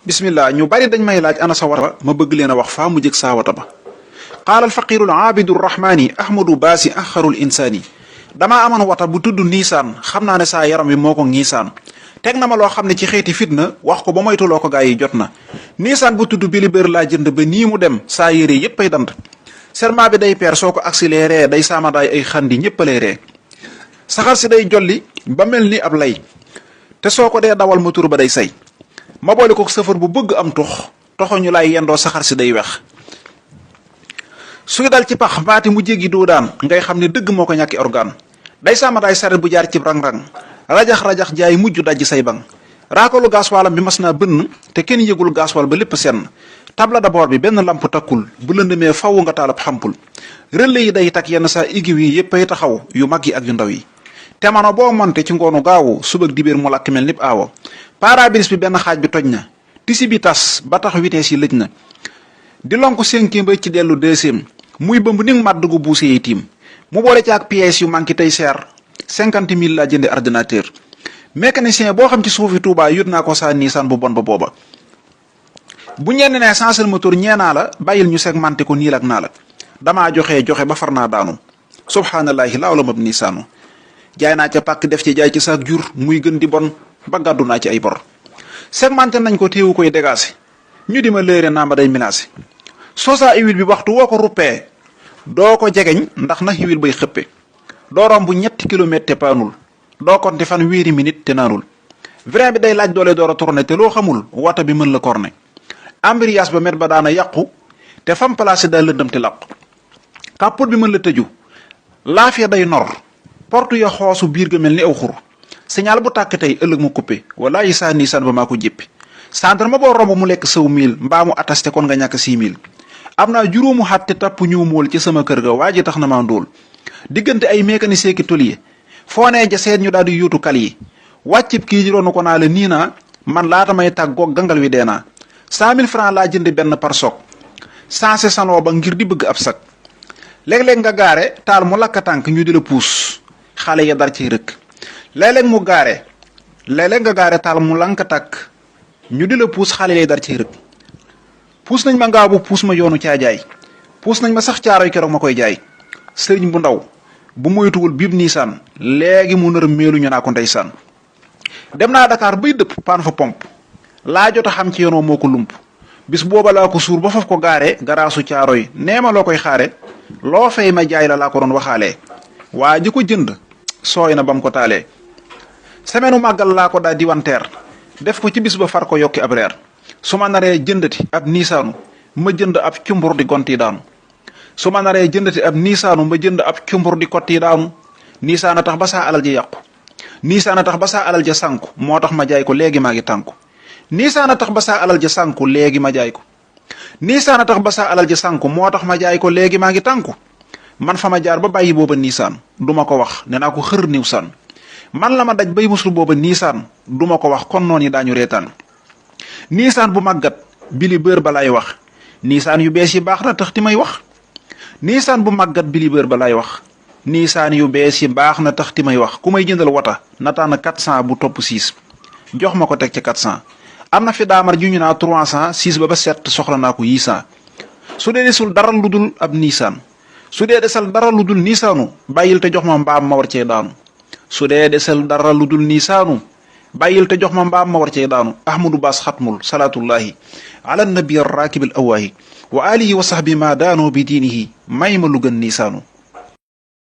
bismillah ñu bari dañ may laaj ana sa wata ma bëgg leen a wax faa mu jëg saa wata ba qaala alfaqiru alaabidu rahmaani ahmadu baasi axarul insaani damaa amoon wata bu tudd niisaan xam naa ne saa yaram wi moo ko ngiisaan teg na ma loo xam ne ci xeeti fitna wax ko ba moytuloo ko gaa yi jot na niisaan bu tudd bili bër laa jënd ba nii mu dem saa yére yépp ay dant serment bi day peer soo ko accéléré day saamadaay ay xandi ñépp a lay ree saxar si day jolli ba mel ni ab lay te soo ko dee dawal moteur ba day say ma boole ko sëfër bu bëgg am toxoñu lay yendoo saxar si day wex suy dal ci pax mbaati mu jéggi doo daan ngay xam ne dëgg moo ko ñàkki organe day saamadaay saret bu jaar ci rang-rang rajax-rajax jaay mujj dajj say bang raakalu gaaswaalam bi mas naa bënn te kenn yëgul gaaswaal ba lépp senn tabla d'abord bi benn lamp takkul bu lëndëmee faw nga taalab xampul relais yi day tak yenn saa igiw yi yépp ay taxaw yu mag yi ak yu ndaw yi te mano boo monte ci ngoonu gaawu subag dibéer mu lakk mel nip aawo pare-brise bi benn xaaj bi toj na tisi bi tas ba tax vitesse yi lëj na di lonk cinquième ba ci dellu deuxième muy bëmb ni màdd gu buuse yi tiim mu boole ci ak pièces yu manqué tey seer 50 000 laa jënde ordinateur mécanicien boo xam ci suufi Tuubaa yut naa ko saa Nissan bu bon ba booba bu ñenn ne senseur moteur ñeenaa la bàyyil ñu segmenté ko niil ak naa la damaa joxe ba far naa daanu subhaanallahi laaw la mab Nissaanu jaay naa ca pàkk def ci jaay ci saak jur muy gën di bon ba gàddu naa ci ay bor segmenté nañ ko téewu koy dégagé ñu di ma léere naa ma day menacé soosaa huile bi waxtu woo ko ruppee doo ko jegeñ ndax na huile bay xëppe doo romb 3 kilomètres te paanul doo konti fan wéeri minute te naanul vrai bi day laaj doole door a tourné te loo xamul wata bi mën la corné embrayage ba met ba daana yàqu te fam placé daal lëndëm te làqu kàppoot bi mën la tëju laafya day nor porte ya xoosu biir ga mel ni aw xur signal bu tàkk tey ëllëg mu coupé wala yi saa Nissan ba maa ko jéppi centre ma boo romb mu lekk sëw 1000 mbaa mu attesté kon nga ñàkk 6000 am naa juróomu xat te tapp ñëw mool ci sama kër ga waa ji tax na maa ndóol diggante ay mécanicien ki tôlier foo nee ja seet ñu daal di yuutu kal yi wàccib kii ronu ko naa la nii naa man laata may tàggoog gangal wi dee naa 100000 francs laa jënd benn par soog sensé saloo ba ngir di bëgg ab sag léeg-léeg nga gaare taal mu lakka tànk ñu di la puus xale ya dar ciy rëkk léeg-léeg nga gaare taal mu lanka tàkk ñu di la puus xale lay dar ciy rëkk puus nañ ma ngaabu puus ma yoonu caajaay puus nañ ma sax caaroy keroog ma koy jaay sëriñ bu ndaw bu moytuwul biib Nissan léegi mu nër meelu ñu naa ko ndeysaan dem naa Dakar bay dëpp paan fa pompe laa jot a xam ci yoonoo moo ko lump bis booba laa ko suur ba faf ko gaare garaasu caaroy nee ma loo koy xaare loo fay ma jaay la laa ko doon waxaalee waa ji ko jënd sooy na bam ko taalee semaine màggal laa ko daa diwanteer def ko ci bis ba far ko yokki ab reer su ma naree jëndati ab Nissaanu ma jënd ab cumbur di gonti daanu su ma naree jëndati ab Nissaanu ma jënd ab cumbur di kotti daanu Nissan a tax ba saa alal ji yàqu Nissan a tax ba saa alal ja sànku moo tax ma jaay ko léegi maa ngi tànku Nissan a tax ba saa alal ja sànku léegi ma jaay ko Nissan a tax ba saa alal ja sànku moo tax ma jaay ko léegi maa ngi tànku man fa ma jaar ba bàyyi booba Nissan duma ko wax ne naa ko xër niw san man la ma daj bay musul booba Nissan duma ko wax kon noonu yi daañu reetaan Nissan bu màggat bili bër ba lay wax Nissan yu bees yi baax na tax ti may wax Nissan bu màggat bili bër ba lay wax Nissan yu bees yi baax na tax ti may wax ku may jëndal wata nataan 400 bu topp 6 jox ma ko teg ca 400 am na fi daamar ju ñu naa 300 6 ba 7 soxla naa ko 800 su dee desul dara lu dul ab Nissan su dee desal dara lu dul Nissaanu bàyyil te jox ma mbaam ma war cee daanu su dee desal dara lu dul Nissaanu bàyyil te jox ma mbaam ma war cee daanu ahmadu baas xatmul salaatullahi ala nabi rakibil awaahi wa alihi wa sahbi ma daanoo bi diinihi may ma lu gën Nissaanu